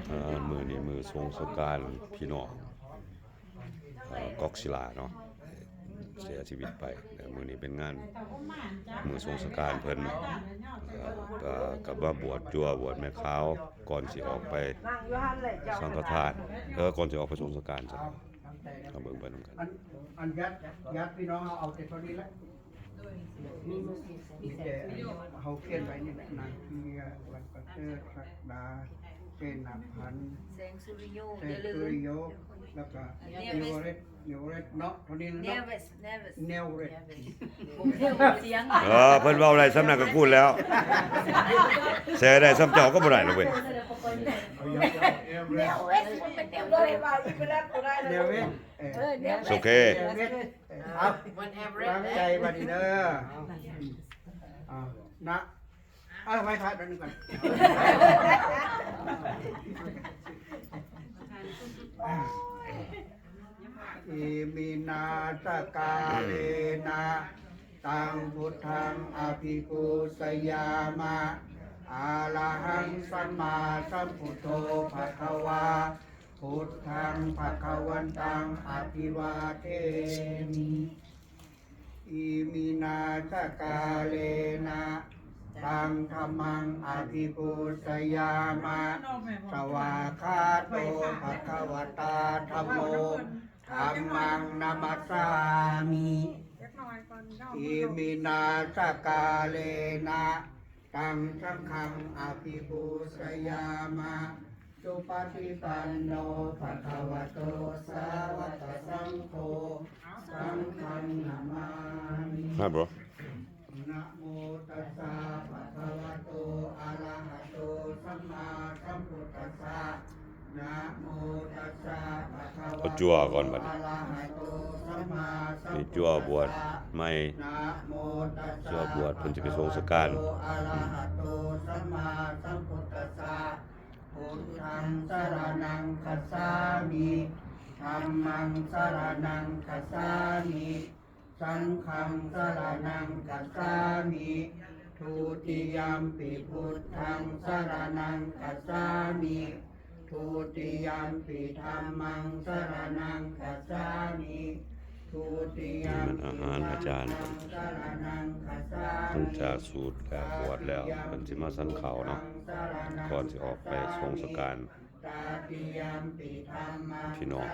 ເອີ ມື້ນີ້ມື້ສົ່ງສະການພີ່ນ້ອງ ເອີ ກອກສິລາເນາະ ເສຍຊີວິດໄປ. ແລ້ວມື້ນີ້ເປັນງານມື້ສົ່ງສະການເພິ່ນ ເອີ ກໍ ກໍມາບວດຈົວ ບວດແມ່ຂາວ ກ່ອນຊິອອກໄປສັງຄະທານ ເອີ ກ່ອນຊິອອກໄປສົ່ງສະການ. ເຮົາເບິ່ງໄປນຳກັນ. ອັນ ອັນຍາດ ຍາດພີ່ນ້ອງເຮົາເອົາແຕ່ເທົ່ານີ້ແຫຼະ. ມີແຕ່ເຮົາຂຽນໄວ້ນີ້ແຫຼະ ນາງເພັນ ວັນປະເສີດ ສັກດາ ເສນາພັນ ແສງສຸລິໂຍ ແສງສຸລິໂຍ ແລ້ວກໍ ເນວເວັດ ເນວເວັດເນາະ ເທົ່ານີ້ເນາະ ເນວເວັດ ເນວເວັດ ເນວເວັດ ເອີ ເພິ່ນເວົ້າໄດ້ສ່ຳນັ້ນກໍຄູນແລ້ວ ແຊໄດ້ສ່ຳເຈົ້າກໍບໍ່ໄດ້ລະເວີຍ. ເນວເວັດ ເນວເວັດ ເອີ ໂອເຄ ເນວເວັດ. ເອີ ເອົາ ວັນເອເວເຣັສ ຕັ້ງໃຈບັດນີ້ເດີ. ເອົາ ນະ ເອົາ ໄວ້ພະດຽວໜຶ່ງກ່ອນ. ອິມິນາ ສະກາເລນະ ຕັງ ພຸດທັງ ອະພິປູຊະຍາມະ ອະລະຫັງ ສຳມາສຳພຸດໂທ ພະຄະວາ ພຸດທັງ ພະຄະວັນຕັງ ອະພິວາເທມິ. ອິມິນາ ສະກາເລນະ ຕັງ ທຳມັງ ອະພິປູຊະຍາມະ ສະຫວາຄາໂຕ ພະຄະວະຕາ ທຳໂມ ທຳມັງ ນະມັດສາມິ. ອິມິນາ ສະກາເລນະ ຕັງ ສັງຄັງ ອະພິປູຊະຍາມະ ສຸປະຕິປັນໂນ ພະຄະວະໂຕ ສາວະກະສັງໂຄ ສັງຄັງ ນະມາມິ. ນະໂມຕັດສະ ພະຄະວະໂຕ ອະລະຫະໂຕ ສຳມາສຳພຸດຕັດສະ. ນະໂມຕັດສະ ພະຄະວະໂຕ ອະລະຫະໂຕ ສຳມາສຳພຸດຕັດສະ. ນີ້ຈົວບວດໃໝ່ ນະໂມຕັດສະ ຈົວບວດ ເພິ່ນຊິໄປສົ່ງສະການ ອະລະຫະໂຕ ສຳມາສຳພຸດຕັດສະ. ພຸດທັງ ສະລະນັງ ຄັດສາມິ ທຳມັງ ສະລະນັງ ຄັດສາມິ ສັງຄັງ ສະລະນັງ ຄັດສາມິ ທຸຕິຍຳປິ ພຸດທັງ ສະລະນັງ ຄັດສາມິ ທຸຕິຍຳປິ ທຳມັງ ສະລະນັງ ຄັດສາມິ ທຸຕິຍຳປິ ທຳມັງ ສະລະນັງ ຄັດສາມິ ຫຼັງຈາກສູດແລ້ວ ບວດແລ້ວ ເພິ່ນຊິມາສັນເຂົ້າເນາະ ກ່ອນຊິອອກໄປສົ່ງສະການ ພີ່ນ້ອງ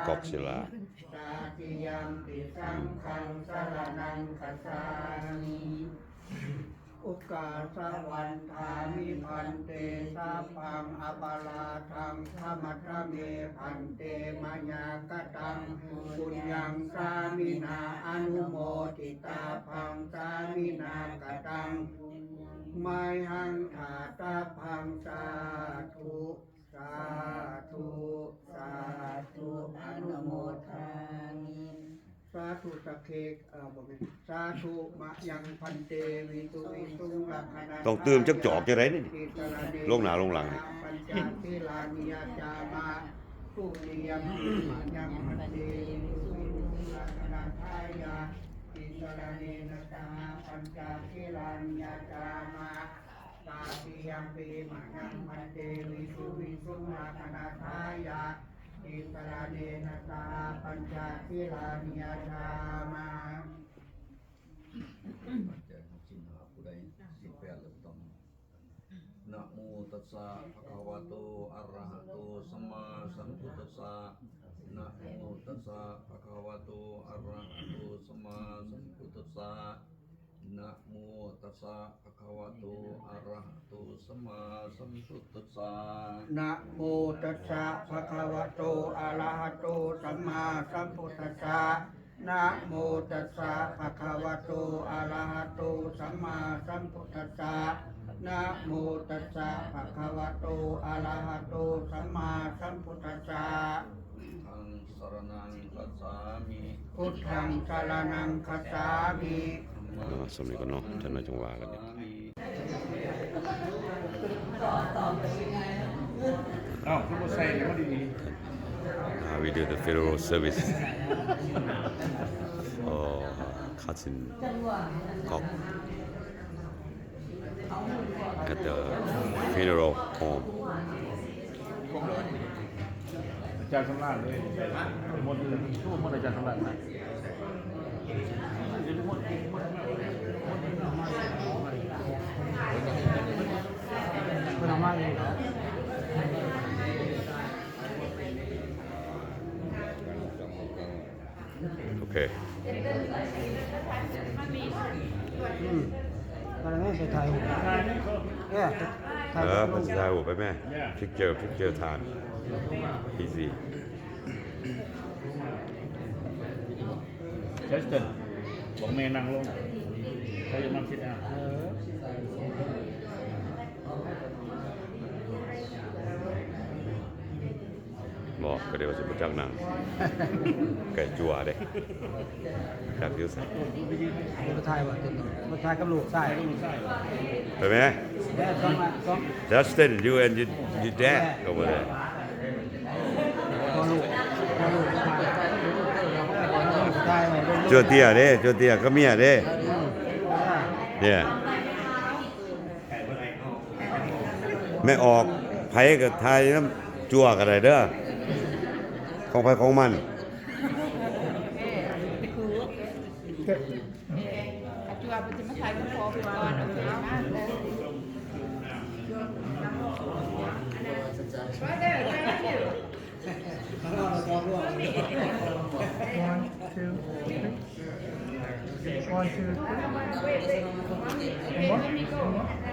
ກອກສິລາ. ຕະຕິຍຳປິ ສັງຄັງ ສະລະນັງ ຄັດສາມິ ໂອກາສະວັນທາມິ ພັນເຕ ສັບພັງ ອະປະລາທັງ ຂະມັດສະເມ ພັນເຕ ມະຍາກະຕັງ ປຸນຍັງ ສາມິນາ ອະນຸໂມທິຕາ ພັງ ສາມິນາ ກະຕັງ ມະຍັງ ຖາຕະພັງ ສາທຸ ສາທຸ ສາທຸ ອະນຸໂມທາມິ ສາທຸ ສັກເຂ ເອີ ບໍ່ແມ່ນ ສາທຸ ມະຍັງ ພັນເຕ ວິສຸວິສຸງ ລັກຂະນະ ຕ້ອງຕື່ມຈັກຈອກຈັ່ງໃດນີ້ ລົງໜ້າລົງຫຼັງນີ້ ປັນຈະສີລານິ ຍາຈາມະ ທຸຕິຍຳປິ ມະຍັງ ພັນເຕ ວິສຸວິສຸງ ລັກຂະນະທາຍາ ຕິສະລະເນນະ ສະຫະ ປັນຈະສີລານິ ຍາຈາມະ ຕະຕິຍຳປິ ມະຍັງ ພັນເຕ ວິສຸວິສຸງ ລັກຂະນະທາຍາ ຕິສະລະເນນະ ສະຫະ ປັນຈະສີລານິ ຍາຈາມະ. ປັດໄຈຫົກສິນຫ້າ ຜູ້ໃດສິນແປດແລ້ວບໍ່ຕ້ອງ. ນະໂມຕັດສະ ພະຄະວະໂຕ ອະລະຫະໂຕ ສຳມາສຳພຸດທັດສະ. ນະໂມຕັດສະ ພະຄະວະໂຕ ອະລະຫະໂຕ ສຳມາສຳພຸດທັດສະ. ນະໂມຕັດສະ ພະຄະວະໂຕ ອະລະຫະໂຕ ສຳມາສຳພຸດທັດສະ. ນະໂມຕັດສະ ພະຄະວະໂຕ ອະລະຫະໂຕ ສຳມາສຳພຸດທັດສະ. ນະໂມຕັດສະ ພະຄະວະໂຕ ອະລະຫະໂຕ ສຳມາສຳພຸດທັດສະ. ນະໂມຕັດສະ ພະຄະວະໂຕ ອະລະຫະໂຕ ສຳມາສຳພຸດທັດສະ. ທຳມັງ ສະລະນັງ ຄັດສາມິ ພຸດທັງ ສະລະນັງ ຄັດສາມິ. ອ່າ ສ່ຳນີ້ກ່ອນເນາະ ຈັກໜ້ອຍຈັ່ງວ່າກັນອີກ. ອ້າວ ຄືບໍ່ໃສ່ແລ້ວດີໆ. Now we do the funeral service for cousin Kok at the funeral home. ອາຈານສຳລານເດ້ ໝົດເລີຍ ໝົດອາຈານສຳລານນະ ເພິ່ນເອົາມາເອງເນາະ. ໂອເຄ ອືມ ໄປຖ່າຍຮູບ ເອີ ເພິ່ນຊິຖ່າຍຮູບໄປແມ່ picture picture time easy. Justin ບອກແມ່ນັ່ງລົງ ເຂົາຢາກນັ່ງຊິດອາວ. ບໍ່ ກໍເດວ່າຊິບໍ່ຈັກນັ່ງ ໄກ່ຈົວເດ້ ຈັກຢູ່ໃສ. ໄປຖ່າຍບໍ່? ໄປຖ່າຍກັບລູກຊາຍ ໄປແມ່. Justin, you and your, your dad over there. ຈົວເຕ້ຍເດ້ ຈົວເຕ້ຍກັບເມຍເດ້ ເດ້. ແມ່ອອກ ໃຜກໍຖ່າຍນຳຈົວກໍໄດ້ເດີ ຂອງໃຜຂອງມັນ.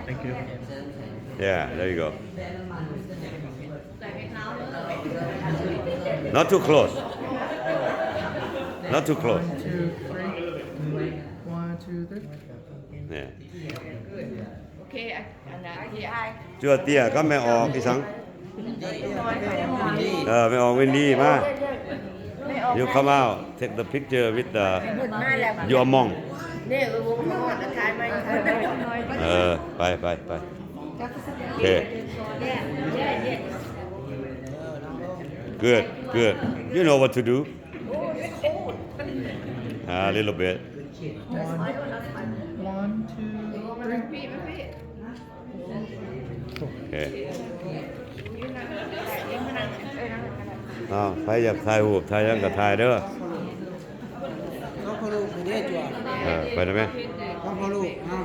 Thank you. Yeah, there you go. Not too close. Not too close. One, two, three. One, two, three. Yeah. ໂອເຄ ອັນນັ້ນ ຈົວເຕ້ຍກັບແມ່ອອກອີ່ສັງ? ເອີ ແມ່ອອກວິນດີ ມາ. You come out, take the picture with the, your mom. ເອີ ໄປ ໄປ ໄປ. ໂອເຄ good, good. You know what to do. A little bit. One, one, two, three. ໂອເຄ ອ້າວ ໃຜຢາກຖ່າຍຮູບ ຖ່າຍຫຍັງກໍຖ່າຍເດີ. ສອງພໍ່ລູກເດ້ ຈົວ. ເອີ ໄປໄດ້ແມ່. ສອງພໍ່ລູກ ເອົາ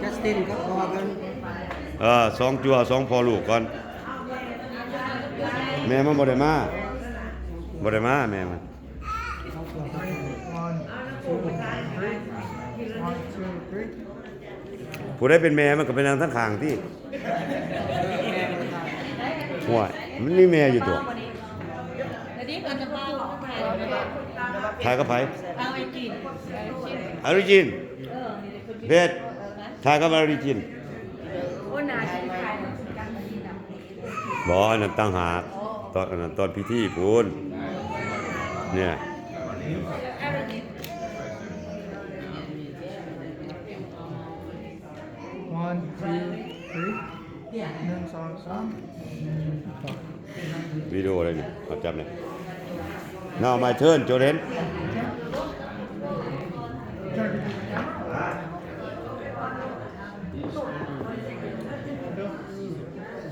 Justin ກັບພໍ່ເພິ່ນ. ເອີ ສອງຈົວ ສອງພໍ່ລູກກ່ອນ. ແມ່ມັນບໍ່ໄດ້ມາ ບໍ່ໄດ້ມາແມ່ມັນ. One, two, three. One, two, three. ຜູ້ໃດເປັນແມ່ມັນກໍໄປນັ່ງທາງຂ້າງຕິ. ຫ້ວຍ ມັນມີແມ່ຢູ່ຕົວະ. ຖ່າຍກັບໃຜ? Origin. Origin. ເບສ ຖ່າຍກັບ Origin. ບໍ່ ອັນນັ້ນຕ່າງຫາກ ຕອນ ອັນນັ້ນຕອນພິທີພຸ້ນ ເນຍ. One, two, three. ໜຶ່ງ ສອງ ສາມ. ວິດີໂອໄດ້ນີ້ ເອົາຈັບນີ້. Now my turn, Jordan.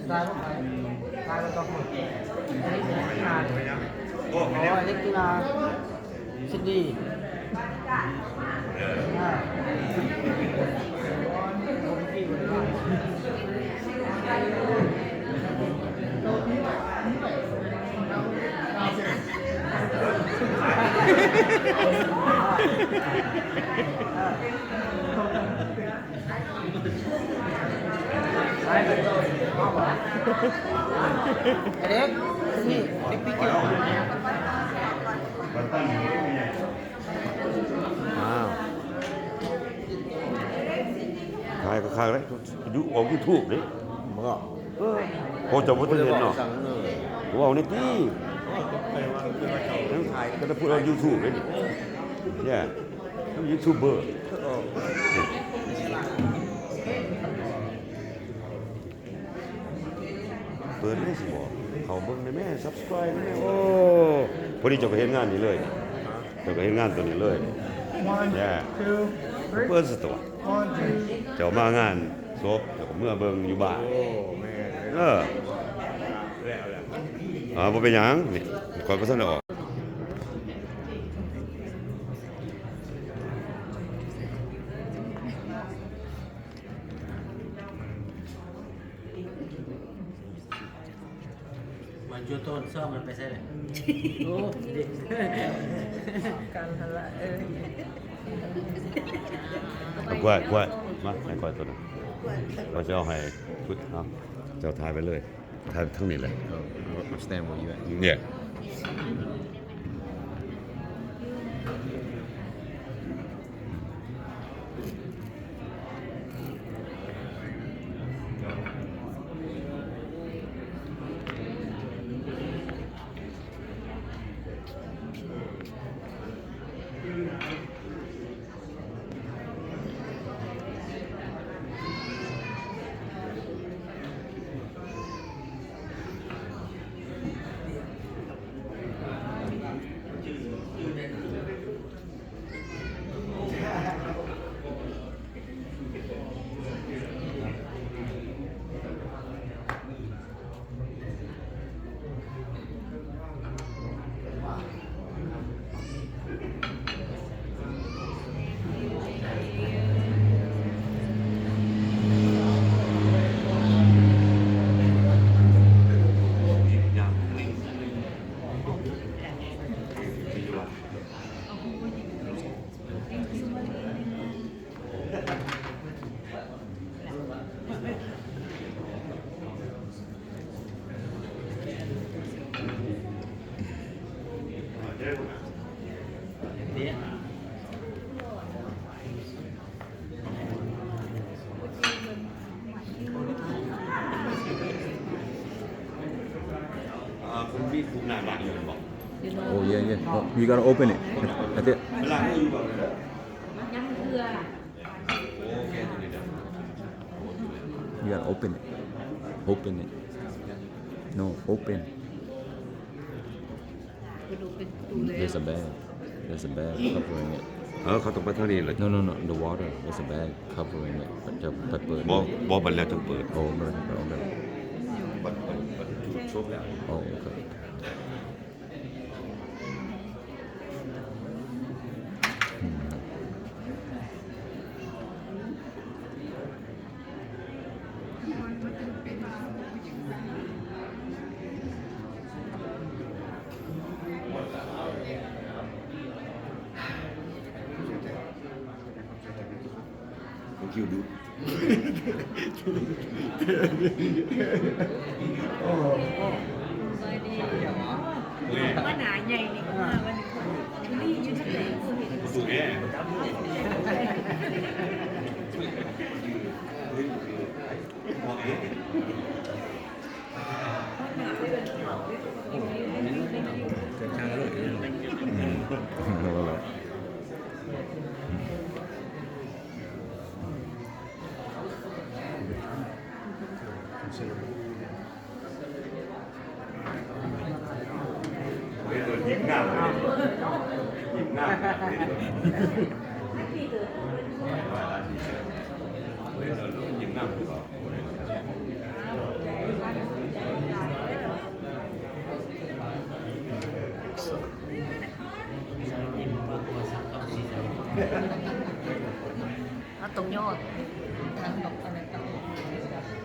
ໄດ້ບໍ່ໄປ? ໄດ້ບໍ່ຕ້ອງ. ໂອ້ ເຮັດກິລາ ຊິດນີ. ອ້າວ ຖ່າຍຄັກໆເດ້ ຢູ່ ອອກຢູທູບເດ້. ບໍ່ ເອີ ເພາະເຈົ້າບໍ່ທັນເຫັນເນາະ. ເວົ້າແນ່ຕິ ກໍໄດ້ເພິ່ນອອກຢູທູບເດ້ນີ້. Yeah. ຢູທູບເບີ ເປີດແດ່ຊິບອກ ເຂົ້າເບິ່ງແດ່ແມ້ subscribe ແດ່ແມ້. ໂອ້ ພໍດີເຈົ້າກໍເຮັດງານນີ້ເລີຍ ເຈົ້າກໍເຮັດງານໂຕນີ້ເລີຍ. One, two, three. ເປີດສະຕົວ One, two. ເຈົ້າມາງານສົບ ເຈົ້າກໍເມືອເບິ່ງຢູ່ບ້ານ. ໂອ້ ແມ່ນ. ເອີ. ອ່າ ບໍ່ເປັນຫຍັງ ນີ້ຂ້ອຍບໍ່ທັນໄດ້ອອກ. Maju tahun ສອງມັນໄປໃສລະ? ໂອ້ ກັນຫັ້ນລະ ເອີ ກວາດ ກວາດ ມາ ໃຫ້ຂ້ອຍໂຕນັ້ນ ຂ້ອຍຊິເອົາໃຫ້ພຸດ ເອົາ ເຈົ້າຖ່າຍໄປເລີຍ ຖ່າຍທາງນີ້ແຫຼະ. I'll stand where you at. Yeah. Oh, yeah, yeah. Oh, you gotta open it. That's it. ຍັງເທື່ອ You gotta open it. Open it. No, open. There's a bag. There's a bag covering it. ເອີ ເຂົາຕ້ອງໄປທາງນີ້ເລີຍ. No, no, no. The water. There's a bag covering it. ເຈົ້າໄປເປີດ ບໍ່ ບໍ່ ບັດແລ້ວຈັ່ງເປີດ. ໂອ້ ມັນ ມັນ ມັນ ມັນ ມັນ ມັນ ມັນ ມັນ Thank you, dude. ສະບາຍດີ ວ່າໜ້າໃຫຍ່ນີ້ກໍມາວັນນີ້ ຢູ່ທະເລ ບໍ່ເຫັນ. ເດີນທາງລົດ ອືມ ເຮົາຕ້ອງຍໍທາງດອກອັນນັ້ນ.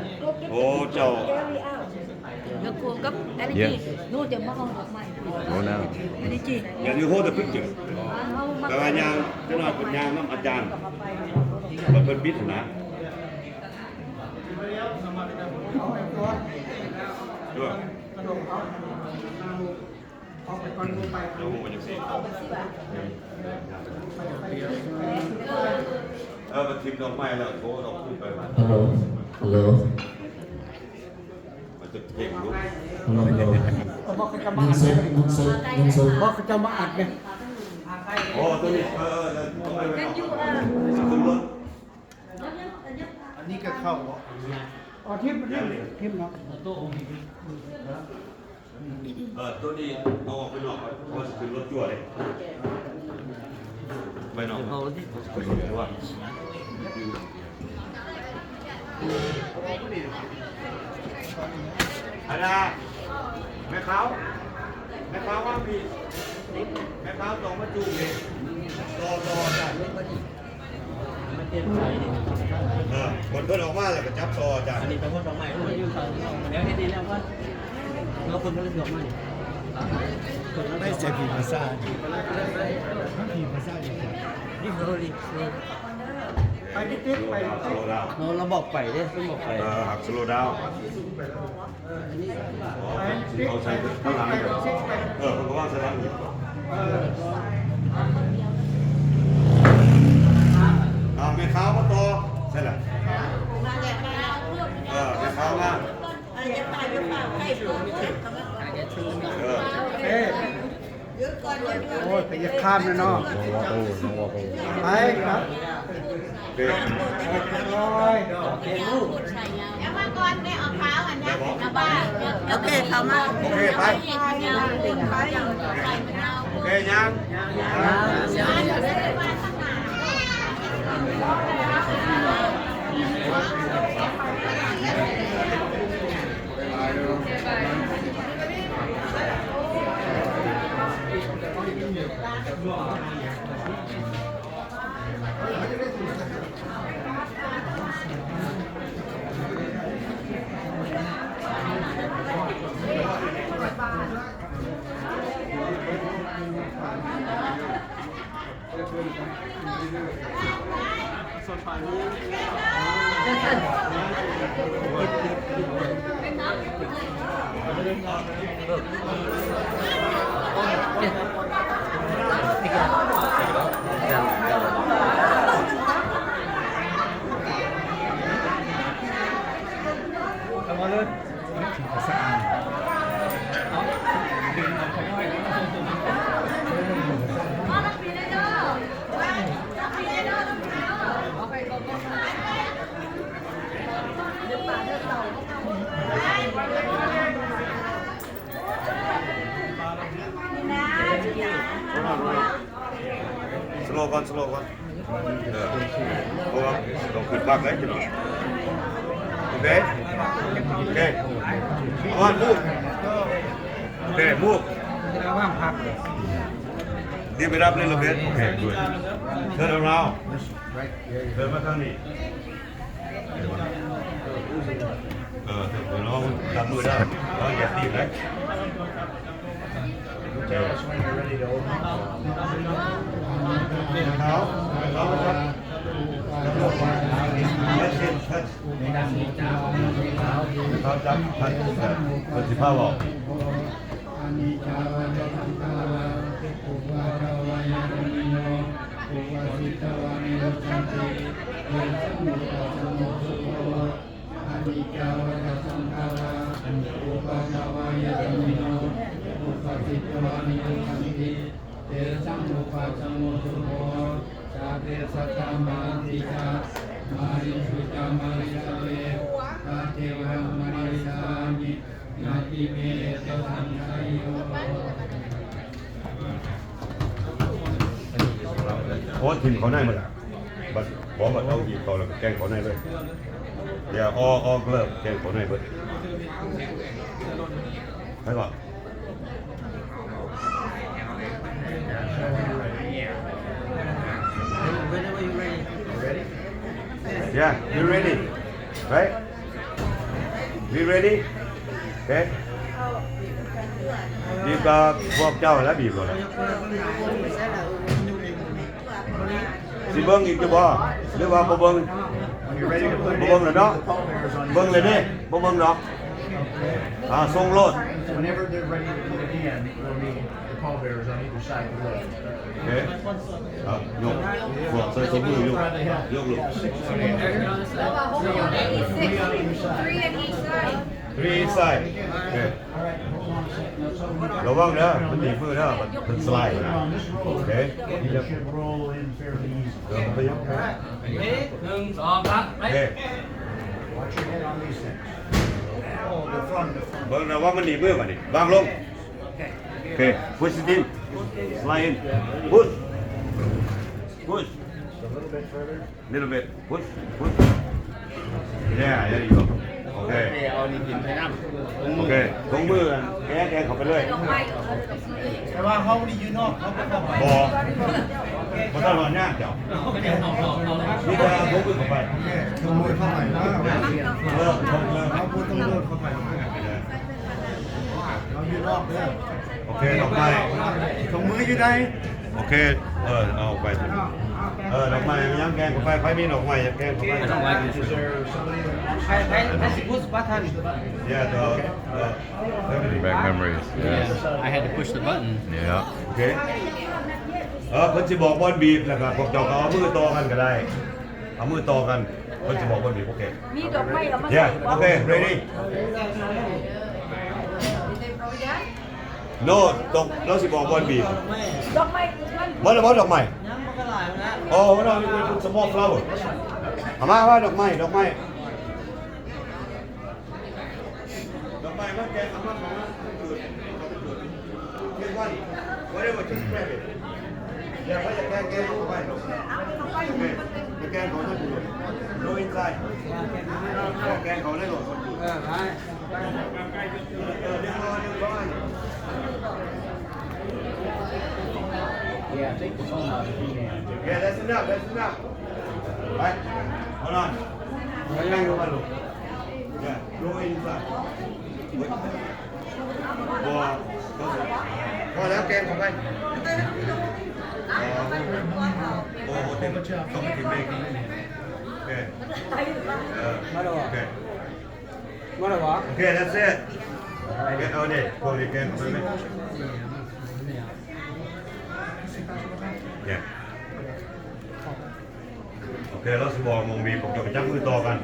ໂອ້ ເຈົ້າ ແລ້ວໂຄກັບ Energy ໂນ ຈະມາເອົາດອກໄມ້ No, no. Energy. Yeah, you hold the picture. ແຕ່ວ່າຍ່າງ ຈັກໜ້ອຍເພິ່ນຍ່າງນຳອາຈານ ເພິ່ນ ເພິ່ນປິດຫັ້ນນະ. ເອີ ມັນຖິ້ມດອກໄມ້ແລ້ວໂທດອກຄືນໄປ. ຮັລໂຫຼ ຮັລໂຫຼ ມັນຈະເກັ່ງລຸກ. ຮັລໂຫຼ ຮັລໂຫຼ ໜຶ່ງ ສອງ ໜຶ່ງ ສອງ ໜຶ່ງ ສອງ ບໍ່ ເຂົາເຈົ້າມາອັດແມ່ນ. ອໍ ໂຕນີ້ ເອີ ເອີ ເອີ ຂຶ້ນລົດ. ອັນນີ້ກໍເຂົ້າບໍ່? ອໍ ທິມ ທິມ ທິມເນາະ. ເອີ ໂຕນີ້ເອົາອອກໄປນອກກ່ອນ ເພາະວ່າຊິຂຶ້ນລົດຈົວເດ້. ໄປນອກ ເອົາ ເອົາ ຂຶ້ນລົດຈົວ. ອັນນ່າ ແມ່ຂາວ ແມ່ຂາວວາງພີ້ ແມ່ຂາວຕ້ອງມາຈູງເດ້. ຕໍ່ ຕໍ່ຈ້ະ. ມັນເປັນໄຟນີ້ ເອີ ຄົນເພິ່ນອອກມາແລ້ວກໍຈັບຕໍ່ຈ້ະ. ອັນນີ້ຕຳຫຼວດດອກໄມ້ ເພິ່ນຢູ່ເຂົາ ແລ້ວເຮັດນີ້ແລ້ວເພິ່ນ ເອົາຄົນເພິ່ນດອກໄມ້ ໄປໃສ່ຜີພາສາ ຜີພາສາຢູ່ໃສ? ໄປຕິດໆ ໄປ ໂນ ລາວບອກໄປເດ້ ເພິ່ນບອກໄປ. ເອີ ຮັກ slow down. ເອົາໃສ່ຂ້າງຫຼັງ ເອີ ເພິ່ນກໍວາງໃສ່ຫຼັງ. ເອົາແມ່ຂາວມາຕໍ່ໃສ່ລະ. ເອີ ແມ່ຂາວມາ. ເອີ ໂອ້ຍ ໄປຢາກຂ້າມແລ້ວເນາະ. ໄປຄັບ ເອີ ໂອ້ຍ ເອົາມາກ່ອນ ແມ່ເອົາຂາວອັນຍາງເປັນນະບ້າ. ໂອເຄ ເຂົ້າມາ ໂອເຄ ໄປ ໂອເຄ ຍ່າງ ຍ່າງ ຍ່າງ. Slow ກ່ອນ slow ກ່ອນ. ເອີ ເພາະວ່າຕ້ອງຂຶ້ນພັກໄດ້ຈັກໜ້ອຍ. ໂອເຄ ໂອເຄ Come on, move. ໂອເຄ move. Give it up little bit. ໂອເຄ good. Turn around. ເດີນມາທາງນີ້. ເອີ ເດີນມາ ຈັບມືເດີ ລະຫວ່າງຢ່າຕີນເດ້. ເອົາ ເອົາ ຈັບ ຈັບ ຈັບ ເພິ່ນຊິພາເວົ້າ. ອະນິດຈາ ອະເນກ ອະສັງຂາຣາ ອາທິດ ປຸບປະ ປະວາ ຍະຕະມິໂນ ປຸບປະ ສິດ วานิรุจจันติ เตสัง อุปัชฌโม สุโข อนิจจา วัฏฏะ สังขาร อุปัชฌวายะ ธรรมิโน อุปัสสิตวานิรุจจันติ เตสัง อุปัชฌโม สุโข สัพเพ สัตตา มะรันติ จะ มาริสุ จะ มาริสะเว ตะเทวะ มาริสามิ นัตถิ เม เตสัง สัยโย ໂອ້ ຖິ້ມເຂົ້າໃນໝົດ ບັດ ບໍ່ ບັດເອົາຮີບເຂົ້າແລ້ວກໍແກງເຂົ້າໃນເລີຍ ຢ່າ ອອກ ອອກເລີຍ ແກງເຂົ້າໃນເບິດ ໃຫ້ວ່າ Yeah, you ready, right? We ready? Okay. ບີບກັບພວກເຈົ້າແລ້ວ ບີບໂລດລະ ຊິເບິ່ງອີກຢູ່ບໍ່ ຫຼືວ່າບໍ່ເບິ່ງ? ບໍ່ເບິ່ງແລ້ວເນາະ ເບິ່ງແລ້ວເດ້ ບໍ່ເບິ່ງດອກ ອ່າ ສົ່ງໂລດ Whenever they're ready to come again, we'll meet the pallbearers on either side of the road. ໂອເຄ ອ່າ ຍົກ ພວກໃສ່ຖົງມື ຍົກ ຍົກລູກ Six on each side. Three on each side. Three each side. ໂອເຄ All right, hold on a sec. Now, so we got ລະວັງເດີ ມັນໜີບມືເດີ ມັນ ມັນສະໄລນະ ໂອເຄ It should roll in fairly easy. ເດີ ມັນໄປຍັງ ນີ້ ໜຶ່ງ ສອງ ສາມ ໄປ ໂອເຄ Watch your head on these things. Oh, the front, the front. ເບິ່ງລະວັງມັນໜີບມື ບາດນີ້ ວາງລົງ ໂອເຄ Push it in. Slide in. Push. Push. Just a little bit further. Little bit. Push, push. Yeah, there you go. ໂອເຄ ເອົານີ້ກິນໃສ່ນ້ຳ ໂອເຄ ຖົງມື ແກະ ແກະເຂົ້າໄປເລີຍ ແຕ່ວ່າເຮົານີ້ຢູ່ນອກ ເຮົາບໍ່ເຂົ້າໄປ ບໍ່ ບໍ່ຕ້ອງຮອດຍາກເຈົ້າ ມີແຕ່ເອົາຖົງມືເຂົ້າໄປ ຖົງມືເຂົ້າໄປ ເອີ ຖົງມື ເຮົາບໍ່ຕ້ອງໂດດເຂົ້າໄປ ເຮົາຢູ່ນອກເດີ ໂອເຄ ດອກໄມ້ ຖົງມືຢູ່ໃດ? ໂອເຄ ເອີ ເອົາໄປ ເອີ ດອກໄມ້ຍັງແກງເຂົ້າໄປ ໃຜມີດອກໄມ້ຍັງແກງເຂົ້າໄປ ໃຜ ໃຜ ໃຜຊິພຸດບັດທັນ Yeah, the, the, everything. Back memories. Yes. I had to push the button. Yeah. ໂອເຄ ເອີ ເພິ່ນຊິບອກບ່ອນບີບ ແລ້ວກໍພວກເຈົ້າກໍເອົາມືຕໍ່ກັນກໍໄດ້ ເອົາມືຕໍ່ກັນ ເພິ່ນຊິບອກບ່ອນບີບ ໂອເຄ ມີດອກໄມ້ເອົາມາໃສ່ Yeah, ໂອເຄ ready. No, ດອກ ລາວຊິບອກບ່ອນບີບ ດອກໄມ້ What about ດອກໄມ້? ຍັງບໍ່ກະຫຼາຍນະ Oh, no, we put some more flower. ເອົາມາ ມາ ດອກໄມ້ ດອກໄມ້ ດອກໄມ້ ມາແກະ ເອົາມາ ເອົາມາ ເອົາໄປຈູດ ເອົາໄປຈູດ Get one, whatever, just grab it. ຢ່າໄປ ຢ່າແກະ ແກະ ແກະ ແກະ No inside. ແກະເຂົ້າໃນໂລດ ເອີ ໄປ ເອີ ເດີນມາ ເດີນມາ Yeah, take the phone out of the email. Yeah, that's enough, that's enough. ໄປ ເອົາໜ້ອຍ ເອົາໜ້ອຍ ເຂົ້າມາລູກ Yeah, go inside. ບໍ່ ພໍແລ້ວ ແກງເຂົ້າໄປ ບໍ່ ບໍ່ເຕັມ ຕ້ອງກິນເບກ ໂອເຄ ເອີ ມາແລ້ວ ໂອເຄ ມາແລ້ວຫວາ? ໂອເຄ that's it. ເອົານີ້ ພວກນີ້ແກງເຂົ້າໄປເລີຍ Yeah. ໂອເຄ ລາວຊິບອກໝ່ອງບີບ ພວກເຈົ້າໄປຈັບມືຕໍ່ກັນ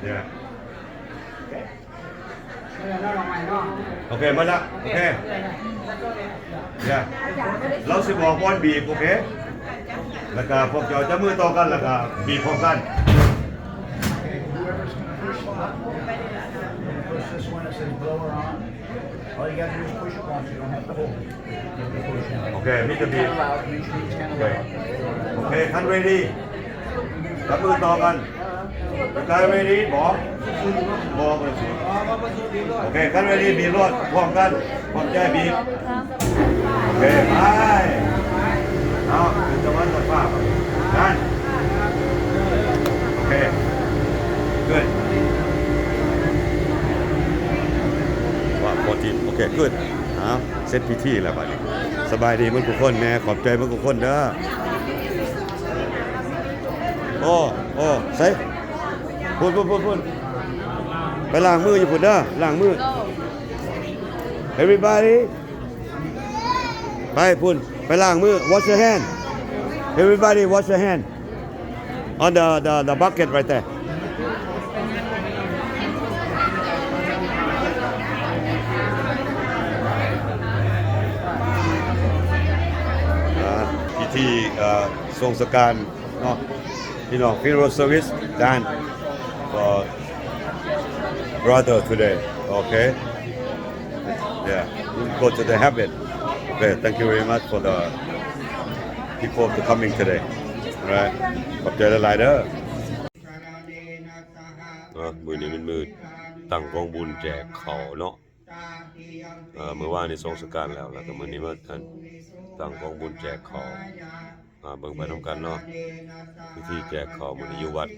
Yeah. ໂອເຄ ໝົດລະ ໂອເຄ Yeah. ລາວຊິບອກບ່ອນບີບ ໂອເຄ ແລ້ວກະພວກເຈົ້າຈັບມືຕໍ່ກັນ ແລ້ວກະບີບພ້ອມກັນ Whoever's gonna push the button, push this one that says blower on. All you gotta do is push it once, you don't have to hold it. ໂອເຄ ມີແຕ່ບີບ ໂອເຄ ຄັນເຣດີ ຈັບມືຕໍ່ກັນ ກາຍເຣດີ ບໍ່ ບໍ່ ບໍ່ ໂອເຄ ຄັນເຣດີ ບີບໂລດ ພ້ອມກັນ ພ້ອມໃຈບີບ ໂອເຄ ໄປ ເອົາ ເປັນຕາວັນຕະຟ້າ ນັ້ນ ໂອເຄ Good. ວ່າ fourteen. ໂອເຄ Good. ເອົາ ເສັດພິທີແລ້ວບາດນີ້ ສະບາຍດີໝົດທຸກຄົນແນ່ ຂອບໃຈໝົດທຸກຄົນເດີ ໂອ້ ໂອ້ ໃສ ພຸ້ນ ພຸ້ນ ພຸ້ນ ໄປລ້າງມືຢູ່ພຸ້ນເດີ ລ້າງມື Everybody ໄປພຸ້ນ ໄປລ້າງມື Wash your hand. Everybody wash your hand on the, the, the bucket right there. ອ່າ ພິທີ ເອີ ສົ່ງສະການເນາະ ພີ່ນ້ອງ funeral service done for brother today. Okay. Yeah, we go to the heaven. Okay, thank you very much for the people to coming today. Alright. ຂອບໃຈຫຼາຍໆເດີ. ເນາະ ມື້ນີ້ແມ່ນມື້ຕັ້ງກອງບຸນແຈກເຂົ້າເນາະ. ເອີ ມື້ວານນີ້ສົ່ງສະການແລ້ວ ແລ້ວກໍມື້ນີ້ມາ ອັນ ຕັ້ງກອງບຸນແຈກເຂົ້າ. ອ່າ ເບິ່ງໄປນຳກັນເນາະ ພິທີແຈກເຂົ້າມື້ນີ້ຢູ່ວັດ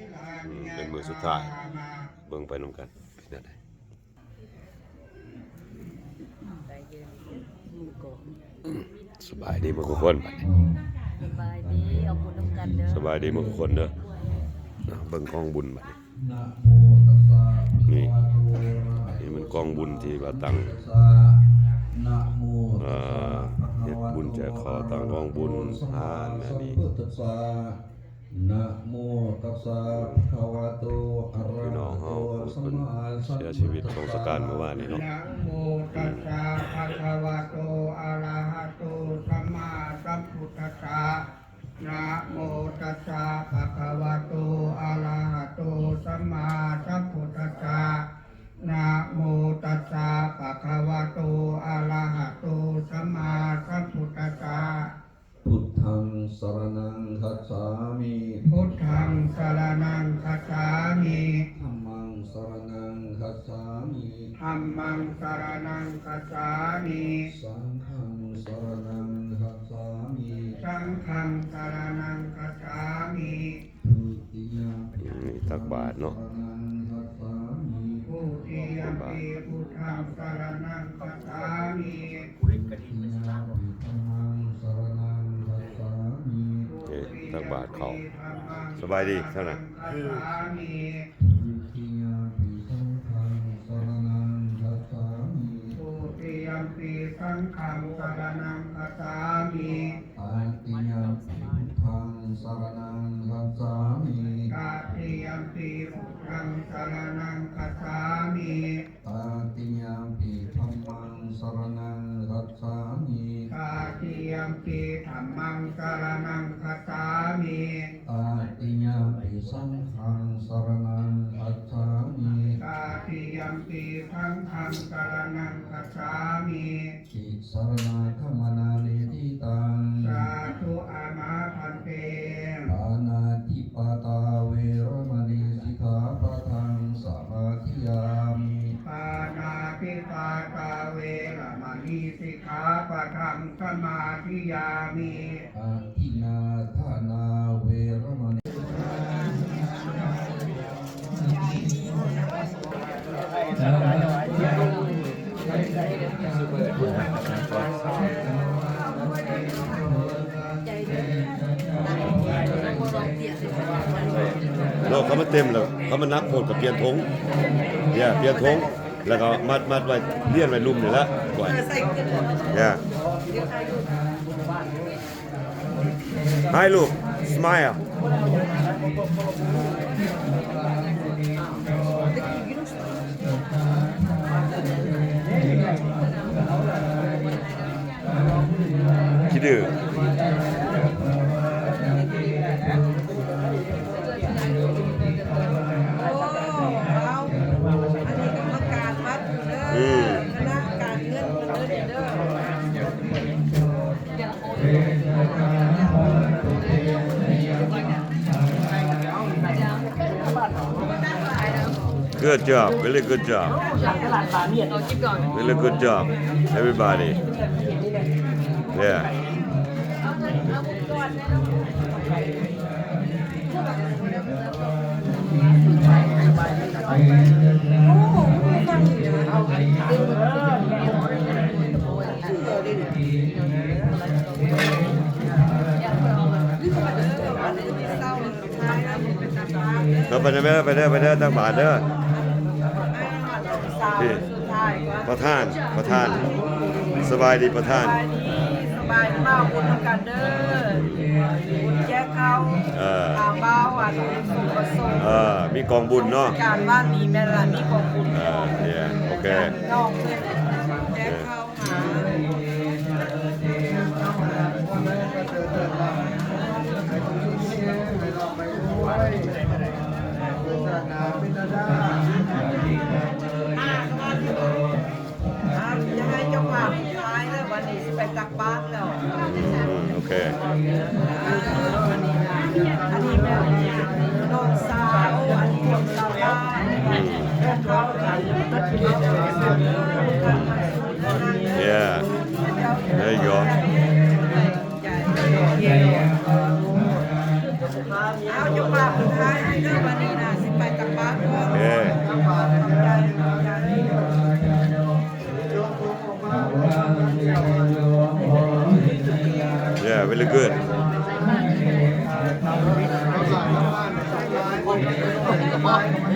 ອືມ ເປັນມື້ສຸດທ້າຍ ເບິ່ງໄປນຳກັນເປັນແນວໃດ. ສະບາຍດີໝົດທຸກຄົນ ບັດນີ້ ສະບາຍດີ ເອົາບຸນນຳກັນເດີ ສະບາຍດີໝົດທຸກຄົນເດີ. ເບິ່ງກອງບຸນບັດນີ້ ນີ້ ນີ້ມັນກອງບຸນທີ່ວ່າຕັ້ງ ເອີ ເຮັດບຸນແຈກເຂົ້າ ຕັ້ງກອງບຸນ ຫ້າ ອັນນີ້. ນະໂມຕັດສະ ພະຄະວະໂຕ ອະລະຫະໂຕ ສຳມາສຳພຸດທັດສະ. ນະໂມຕັດສະ ພະຄະວະໂຕ ອະລະຫະໂຕ ສຳມາສຳພຸດທັດສະ. ນະໂມຕັດສະ ພະຄະວະໂຕ ອະລະຫະໂຕ ສຳມາສຳພຸດທັດສະ. ນະໂມຕັດສະ ພະຄະວະໂຕ ອະລະຫະໂຕ ສຳມາສຳພຸດທັດສະ. ພຸດທັງສະລະນັງຄັດສາມິ ພຸດທັງສະລະນັງຄັດສາມິ ທຳມັງສະລະນັງຄັດສາມິ ທຳມັງສະລະນັງຄັດສາມິ ສັງຄັງສະລະນັງຄັດສາມິ ສັງຄັງສະລະນັງຄັດສາມິ. ນີ້ຕັກບາດເນາະ ທຸຕິຍຳປີ ພຸດທັງສະລະນັງຄັດສາມິ ເຮັດກະຖິນໄປສະຫຼາມ ນີ້ຕັກບາດເຂົ້າ. ສະບາຍດີເທົ່ານັ້ນ ທຸຕິຍຳປີ ສັງຄັງສະລະນັງຄັດສາມິ ທຸຕິຍຳປີ ສັງຄັງສະລະນັງຄັດສາມິ ຕະຕິຍຳປີ ພຸດທັງສະລະນັງຄັດສາມິ ຕະຕິຍຳປີ ພຸດທັງສະລະນັງຄັດສາມິ ຕະຕິຍຳປີ ທຳມັງສະລະນັງຄັດສາມິ ຕະຕິຍຳປີ ທຳມັງສະລະນັງຄັດສາມິ ຕະຕິຍຳປີ ສັງຄັງສະລະນັງຄັດສາມິ ຕະຕິຍຳປີ ສັງຄັງສະລະນັງຄັດສາມິ ຕິສະລະນາກັມມະນານິທິຕັງ ສາທຸ ອາມາພັນເຕ ປານາຕິປາຕາ ເວລະມະນີ ສິກຂາປະທັງ ສະມາທິຍາມິ ປານາຕິປາຕາ ເວລະມະນີ ສິກຂາປະທັງ ສະມາທິຍາມິ ອະທິນນາທານາ ເວລະມະນີ. ເນາະ ຄັນມັນເຕັມແລ້ວ ຄັນມັນໜັກໂພດກໍປ່ຽນຖົງ ຢ່າ ປ່ຽນຖົງ ແລ້ວກໍມັດ ມັດໄວ້ ລຽນໄວ້ລຸ່ມນີ້ລະ ໄວ້ ຢ່າ. Hi, look, smile. Kidu. ໂອ້ ເອົາ ອັນນີ້ກຳມະການວັດເດີ ອືມ ຄະນະການເງິນເພິ່ນເດີ ນີ້ເດີ. Good job, really good job. Really good job, everybody. Yeah. ເອີ ໄປເດີ ໄປເດີ ໄປເດີ ຕັກບາດເດີ. ນີ້ ປະທານ ປະທານ ສະບາຍດີປະທານ. ໄປມາເອົາບຸນນຳກັນເດີ ບຸນແຈກເຂົ້າ ເອີ ຕາມບ່າວອັນສົມປະສົງ ເອີ ມີກອງບຸນເນາະ ການບ້ານນີ້ແມ່ນລະ ມີກອງບຸນ ເອີ ໂອເຄ ການນອກເພິ່ນແຈກເຂົ້າ ອ່າ ຢ່າໃຫ້ເຈົ້າພາບຖ່າຍເດີ ບັດນີ້ຊິໄປຕັກບາດແລ້ວ ອືມ ໂອເຄ ອັນນີ້ແມ່ນນ້ອງສາວ ອັນນີ້ພວກຊາວບ້ານ ອືມ Yeah. There you go. ເອົາ ເຈົ້າພາບຖ່າຍໃຫ້ເດີ ບັດນີ້ນະ ຊິໄປຕັກບາດກ່ອນ ເອີ Yeah, very good.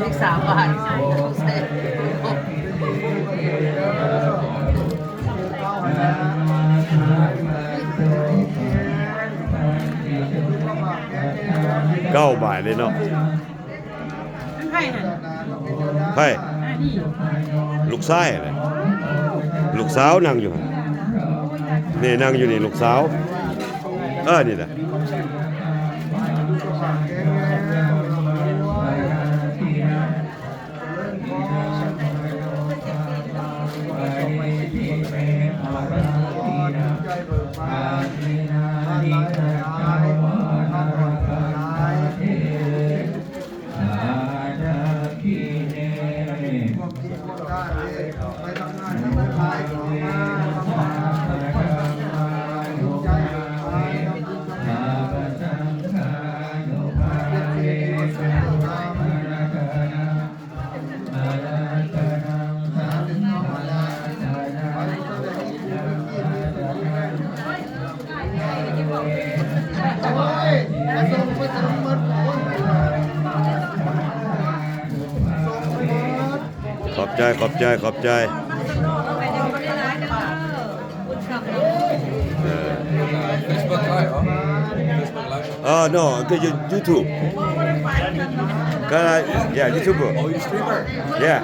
ອີກສາມບາດ ເກົ້າບາດເລີຍເນາະ ໃຜຫັ້ນ ໃຜ ອ່າ ນີ້ ລູກຊາຍຫັ້ນແຫຼະ ລູກສາວນັ່ງຢູ່ຫັ້ນ ນີ້ນັ່ງຢູ່ນີ້ ລູກສາວ ເອີ ນີ້ແຫຼະ. ຂອບໃຈ ຂອບໃຈ ຂອບໃຈ. Uh, Facebook Live, oh. Facebook Live. Uh, no, okay, you, YouTube. Can I, yeah, YouTuber. Oh, you streamer? Yeah.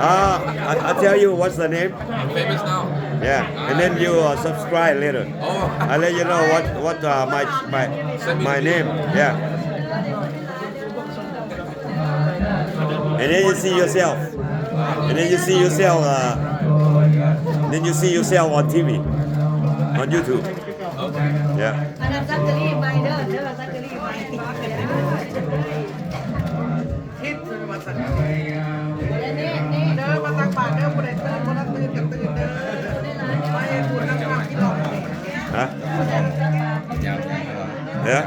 Uh, I, I tell you what's the name. I'm famous now. Yeah, and then you, uh, subscribe later. Oh. I let you know what, what, uh, my, my, my name. Yeah. And then you see yourself. And then you see yourself, uh, then you see yourself on T V, on YouTube. Yeah. ອັນນັ້ນຊັກເຈີຣີໃໝ່ເດີ ເດີ ຊັກເຈີຣີໃໝ່ ເດີ ມາຕັກບາດເດີ ຜູ້ໃດຕື່ນ ບໍ່ທັນຕື່ນກໍຕື່ນເດີ ມາເຮັດບຸນນຳພະກິນເຫຼົ້າ. ຮະ? ເອີ.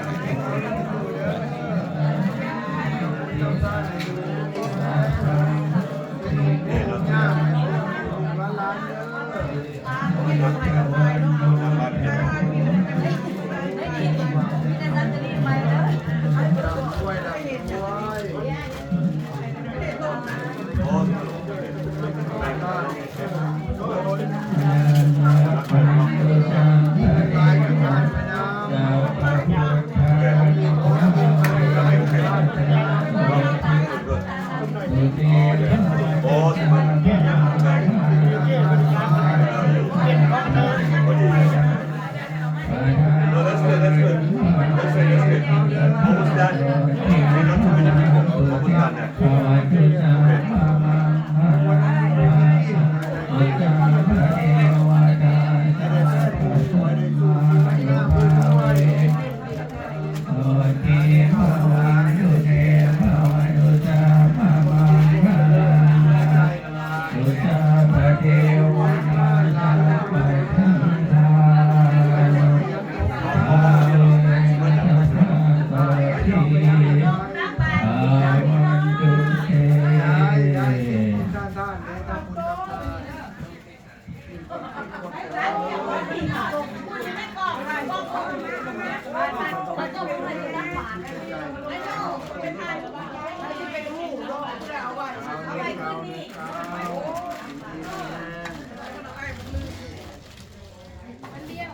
ອັນດຽວ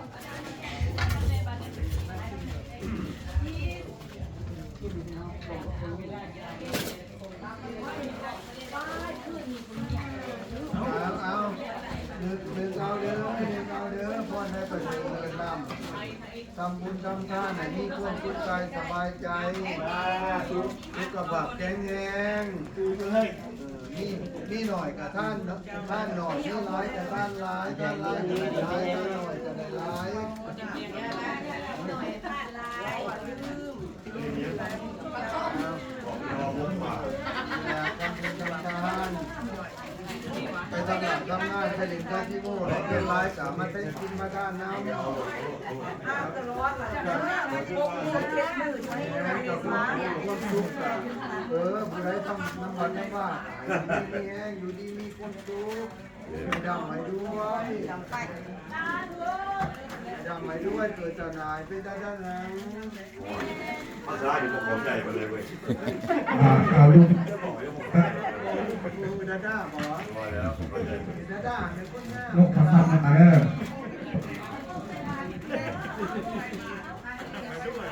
ນຶກ ນຶກເອົາເດີ ນຶກເອົາເດີ ພອນໃຫ້ປະເສີດເລີດລ້ຳ ທຳບຸນທຳທານໃຫ້ມີຄວາມສຸກກາຍສະບາຍໃຈ ສຸຂະພາບແຂງແຮງ ເອີ ມີ ມີໜ້ອຍກະທານ ທານໜ້ອຍ ມີຫຼາຍກະທານຫຼາຍ ທານຫຼາຍກະໄດ້ຫຼາຍ ທານໜ້ອຍກະໄດ້ຫຼາຍ. ໄປທຳງານທຳງານ ໄປຫຼິ້ນກາຊິໂນ ໄດ້ເງິນຫຼາຍ ກະມາໄດ້ກິນມາທານນຳ ເອີ ຜູ້ໃດທຳນຳວັດນຳວາ ໃຫ້ຢູ່ດີມີແຮງ ຢູ່ດີມີຄວາມສຸກ ດຳໃຫ້ດ້ວຍ ດຳໃຫ້ດ້ວຍ ເກີດເຈົ້ານາຍເປັນດາດານາງ ພາສານີ້ບໍ່ເຂົ້າໃຈປານໃດເວີຍ ອ່າ ເອົາ ດາດາບໍ່ ວ່າແລ້ວເຂົ້າໃຈ ດາດາແມ່ນຄົນງາມ ນົກພະສັດນະເດີ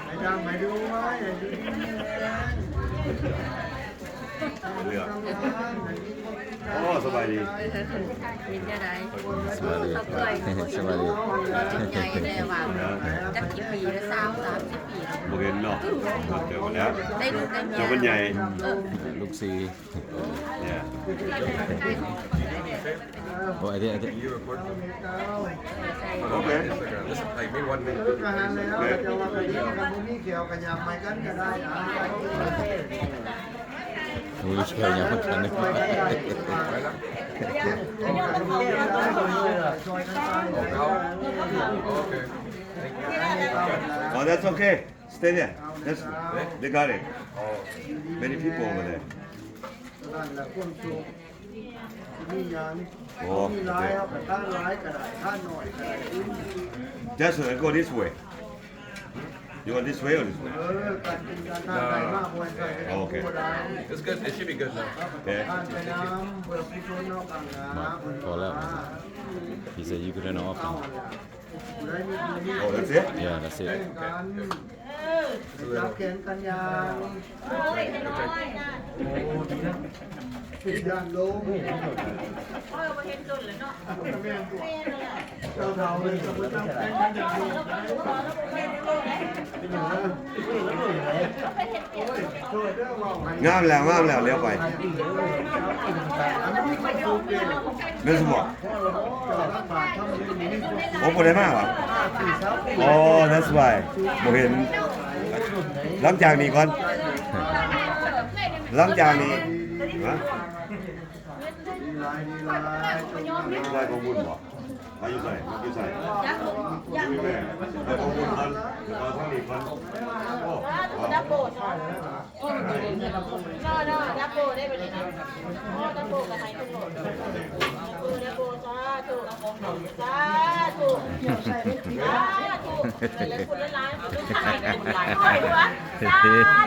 ໃຫ້ດຳໃຫ້ດ້ວຍ ໃຫ້ຢູ່ດີມີແຮງ ເລື່ອງ ໂອ້ ສະບາຍດີ ເປັນຈັ່ງໃດ? ສະບາຍດີ ສະບາຍດີ ໃຫຍ່ແລ້ວວ່າ ຈັກກີ່ປີແລ້ວ ຊາວ ສາມສິບປີແລ້ວ ບໍ່ເຫັນເນາະ ບໍ່ເຈີກັນແລ້ວ ໄດ້ລູກໄດ້ເມຍ ຈົນມັນໃຫຍ່ ເອີ ລູກສີ່ ເອີ ເອີ ໂອ້ ໄອ້ທີ່ ໄອ້ທີ່ ໂອເຄ ໂອ້ຍ ຊ່ວຍຫຍັງມັນທັນ Oh, that's okay. Stay there. That's, they got it. Many people over there. ນັ້ນແຫຼະຄວາມສຸກ ມີຫຍັງ ໂອ້ ມີຫຼາຍເຮົາກະທານຫຼາຍກະໄດ້ ທານໜ້ອຍກະໄດ້ Just, uh, go this way. You want this way or this way? ເອີ ການກິນການທານ ໄປມາບໍ່ໃຫ້ໃສ່ ໂອເຄ ບໍ່ໄດ້ It's good. It should be good now. ໂອເຄ ທານໄປນຳ ເພື່ອກຸສົນເນາະ ຂ້າງໜ້າ ພໍແລ້ວ He said you could turn off. Oh, that's it? Yeah, that's it. ຈັບແຂນກັນຍ່າງ ໂອ້ ຢ້ານລົ້ມ ເຖົ້າໆ ເລີຍ ງາມແລ້ວ ງາມແລ້ວ ລຽວໄປ ແມ່ນບໍ່? ໂອ້ ບໍ່ໄດ້ມາຫວາ? Oh, that's why ບໍ່ເຫັນ ຫຼັງຈາກນີ້ກ່ອນ ຫຼັງຈາກນີ້ ຮະ? ໄດ້ຂອງບຸນບໍ່? ມາຢູ່ໃສ? ຢູ່ໃສ? ຢູ່ແມ່ ໄດ້ຂອງບຸນພັນ ແລ້ວກໍທາງນີ້ພັນ ໂອ້ ດັບເບິນ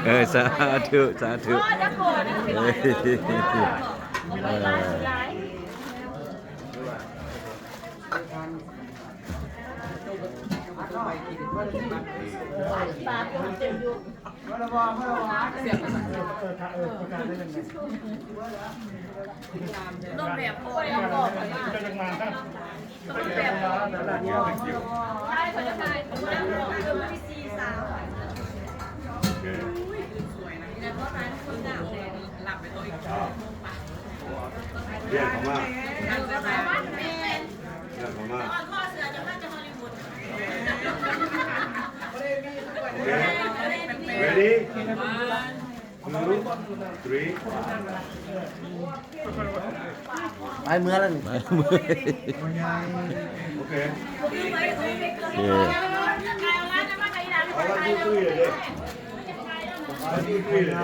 ເອີ ສາທຸ ສາທຸ ເອີ ເອີ. ລຽນເຂົ້າມາ ລຽນເຂົ້າມາ ໂອເຄ ready? One, two, three. ໄປເມືອແລ້ວນີ້ ໄປເມືອ ໂອເຄ ໂອເຄ One, two, three ເດີ One, two, three ເດີ.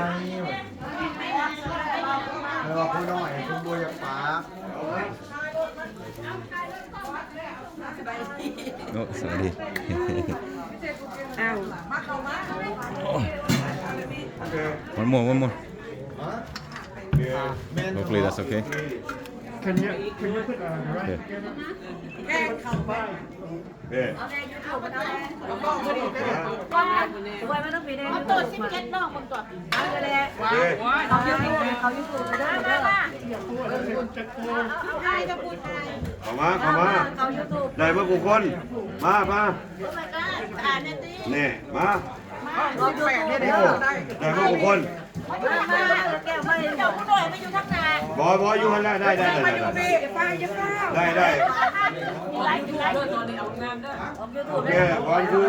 ແຕ່ວ່າຜູ້ນ້ອຍເພິ່ນບໍ່ຢາກປາກ. ໂອ້ ສະບາຍດີ ອ້າວ One more, one more. Hopefully that's okay. Can you, can you put, uh, the rice together? ເອີ ເອົາແນ່ ຢູທູບມັນເອົາແນ່ ວ່າ ໄວ້ມາຕັ້ງປີແນ່ ມັນໂຕສິບເຈັດນ້ອງເບິ່ງຕົວະ ເອົາແນ່ ເອີ ເຂົ້າຢູທູບ ເຂົ້າຢູທູບເດີ ເດີ ເອົາ ເອົາ ເອົາ ເຂົ້າມາ ເຂົ້າມາ ເຂົ້າຢູທູບ ໄດ້ມາຜູ້ຄົນ ມາ ມາ ນີ້ ມາ ໂອ້ ໄດ້ມາຜູ້ຄົນ ມາ ມາ ເຈົ້າຜູ້ນ້ອຍມາຢູ່ທາງໜ້າ ບໍ່ ບໍ່ ຢູ່ຫັ້ນລະ ໄດ້ ໄດ້ ໄດ້ ໄດ້ ໄດ້ ໄດ້ ໂອເຄ ວັນ ທູ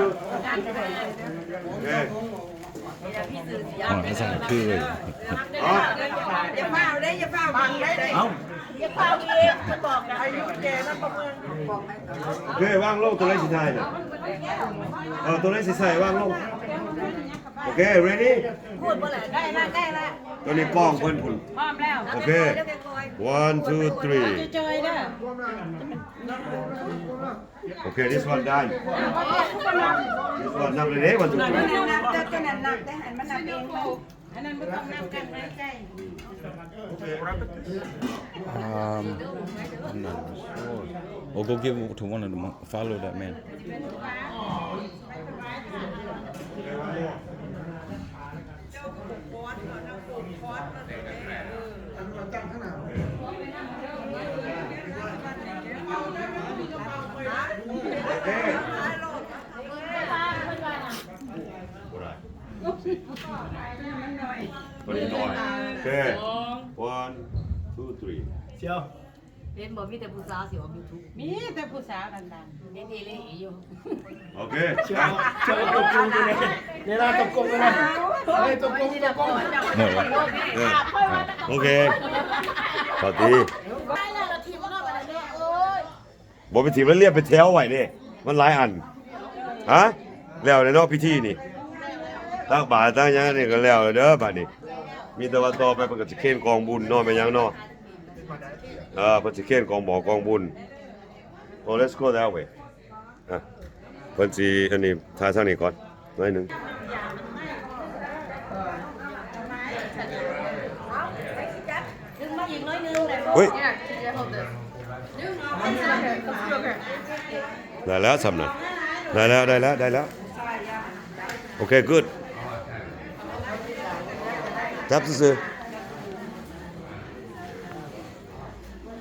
ໂອເຄ ອໍ ໃຫ້ສັ່ງຄືເລີຍ ອໍ ຢ່າຟ້າວເດ້ ຢ່າຟ້າວບັງເດ້ ເອົ້າ ຢ່າຟ້າວອີກ ມັນບອກນະ ອາຍຸແກ່ນຳປະເມີນ ບອກໄປ ໂອເຄ ວາງລົງ ໂຕໃດຊິຖ່າຍນະ ເອີ ໂຕໃດຊິໃສ່ ວາງລົງ ໂອເຄ ready ໄດ້ລະ ໄດ້ລະ ໂຕນີ້ກ້ອງເພິ່ນພຸ້ນ ພ້ອມແລ້ວ ໂອເຄ one two three ຈ່ອຍໆເດີ ໂອເຄ this one done this one ນັບເລີຍເດ້ one two three ນັບ ຕົວນັ້ນນັບ ແຕ່ໃຫ້ມັນນັບເອງ ອັນນັ້ນບໍ່ຕ້ອງນັບ ກັນຫາຍໃຈ Um, I'm not sure. Or go give to one of them. Follow that man. One, two, three. ເຫັນບໍ່ ມີແຕ່ຜູ້ສາວຊິອອກຢູທູບ ມີແຕ່ຜູ້ສາວດັງໆ ເຫັນອີ່ຫຼີຢູ່ ໂອເຄ ເຈົ້າ ເຈົ້າຕົກລົງຢູ່ໃນ ໃນລານຕົກລົງຢູ່ໃນ ເອີຍ ຕົກລົງ ຕົກລົງ ເອີ ໂອເຄ ເຂົ້າຕີ ບໍ່ໄປຖິ້ມແລ້ວ ລຽບເປັນແຖວໄວ້ເດ້ ມັນຫຼາຍອັນ ຮະ ແລ້ວແລ້ວເນາະ ພິທີນີ້ ຕັກບາດຕັກຫຍັງນີ້ກໍແລ້ວແລ້ວເດີ ບາດນີ້ ມີແຕ່ວ່າຕໍ່ໄປເພິ່ນກໍຊິເຄນກອງບຸນເນາະ ແມ່ນຫຍັງເນາະ ເອີ ເພິ່ນຊິເຄນກອງບອກກອງບຸນ Oh, let's go that way. ອ່ະ ເພິ່ນຊິອັນນີ້ ຖ່າຍທາງນີ້ກ່ອນໜ້ອຍໜຶ່ງ ເຮີ້ຍ ໄດ້ແລ້ວຊ່ຳນັ້ນ ໄດ້ແລ້ວ ໄດ້ແລ້ວ ໄດ້ແລ້ວ ໂອເຄ good ຈັບຊື່ໆ.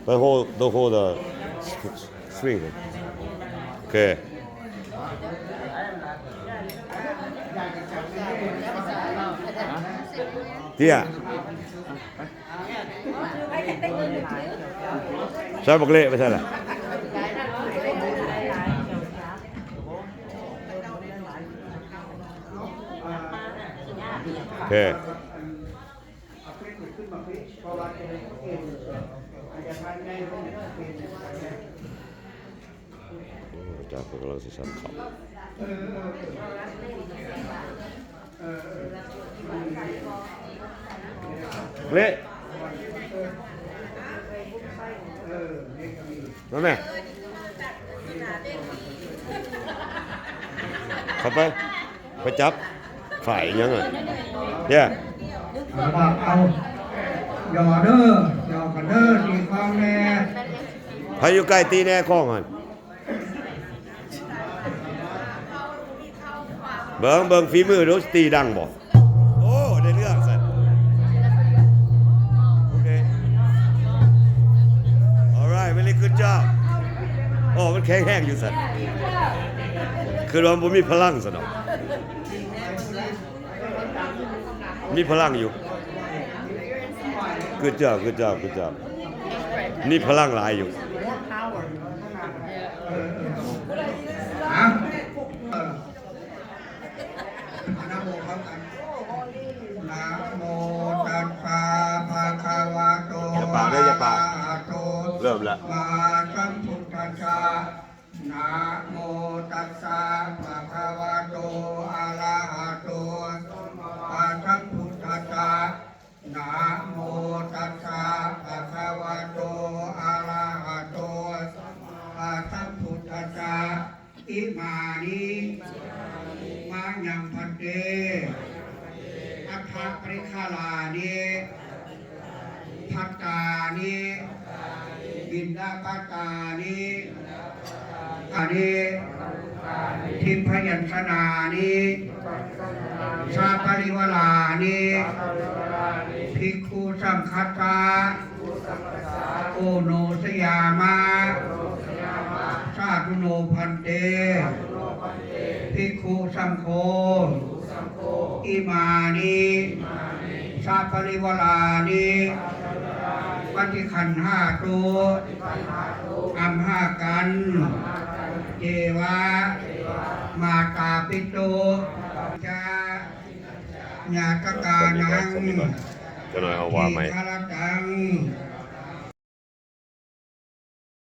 But hold, don't hold the s-, s-, string. ໂອເຄ ເຕ້ຍ ໃສ່ບັກເລະໄປໃສ່ລະ ໂອເຄ. ໂອ້ ອາຈານເພິ່ນກຳລັງຊິສັນເຂົ້າ ເລະ ມາແມ່ ເຂົ້າໄປ. ໄປຈັບຝ້າຍຫຍັງອະ ເດ້ ເອົາ ຫຍໍ້ເດີ ຫຍໍ້ກັນເດີ ຕີຄອງແດ່ ໃຜຢູ່ໃກ້ຕີແດ່ຄອງຫັ້ນ ເບິ່ງ ເບິ່ງຝີມືດູ ຕີດັງບໍ່ ໂອ້ ໄດ້ເລື່ອງຊັ້ນ ໂອເຄ alright very good job ໂອ້ ມັນແຂງແຮງຢູ່ຊັ້ນ ຄືວ່າມັນບໍ່ມີພະລັງຊັ້ນເນາະ. ມີພະລັງຢູ່ good job good job good job ມີພະລັງຫຼາຍຢູ່ ນະໂມຕັດສະ ພະຄະວະໂຕ ຢ່າປາກເດີ ຢ່າປາກ ອະລະຫະໂຕ ເລີ່ມລະ ສຳມາສຳພຸດທັດສະ ນະໂມຕັດສະ ພະຄະວະໂຕ ອະລະຫະໂຕ ສຳມາສຳພຸດທັດສະ ນະໂມຕັດສະ ພະຄະວະໂຕ ອະລະຫະໂຕ ສຳມາສຳພຸດທັດສະ ອິມານິ ມະຍັງ ພັນເຕ ອັດຖະປະລິຄາລານິ ພັດຕານິ ປະການິ ອານິ ທິພະຍັນຊະນານິ ສະປະລິວະລານິ ພິກຂຸສັງຄັດສະ ໂອໂນສະຍາມະ ສາທຸໂນພັນເຕ ພິກຂຸສັງໂຄ ອິມານິ ສະປະລິວະລານິ ປະຕິຄັນຫາຕຸ ອັມຫາກັນ ເຈວະ ມາຕາປິຕຸ ຈະ ຍາຕະການັງ ຈັກໜ້ອຍເຮົາວ່າໃໝ່ ເທຄະລະຕັງ